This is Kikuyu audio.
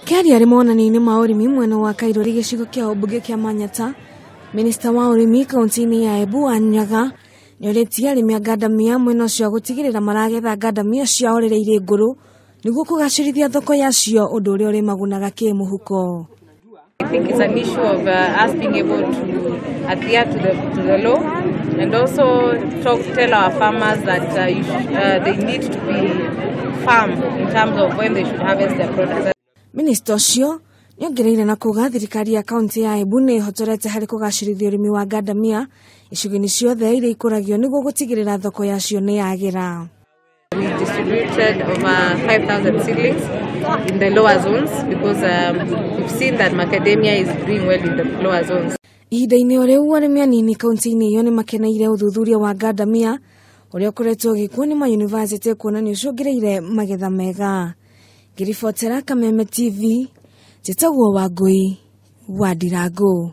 Kĩaria arĩ monanio-inĩ ma ũrĩmi mwena wa Kairũri gĩcigo kĩa ũmbunge kĩa Manyata, minista wa ũrĩmi kaunti-inĩ ya Embu Wanyaga nĩorĩtie arĩmi a ngandamia mwena ũcio gũtigĩrĩra maragetha ngandamia ciao rĩrĩa irĩ ngũrũ nĩguo kũgacĩrithia thoko yacio ũndũ ũrĩa ũrĩmagunaga kĩmũhuko. I think it's an issue of us being able to adhere to the law and also tell our farmers that they need to be firm in terms of when they should harvest their products. Minista ũcio nĩongereire na kuga thirikari ya kaunti ya Embu nĩ ĩhotorete harĩ kũgacĩrithia ũrĩmi wa ngandamia icigo-inĩ ciothe iria ikũragio nĩguo gũtigĩrĩra thoko yacio nĩ yagĩra. We distributed over 5,000 seedlings in the lower zones because we've seen that macadamia is doing well in the lower zones. Ihinda-inĩ o rĩu, arĩmi anini kaunti-inĩ ĩyo nĩ makeneire ũthuthuria wa ngandamia ũrĩa ũkoretwo ũgĩkwo nĩ mayunivasĩtĩ kuona nĩ ũcũngĩrĩire magetha mega. Ngĩribotera Kameme TV, njĩtagwo Wangũi wa Ndirangũ.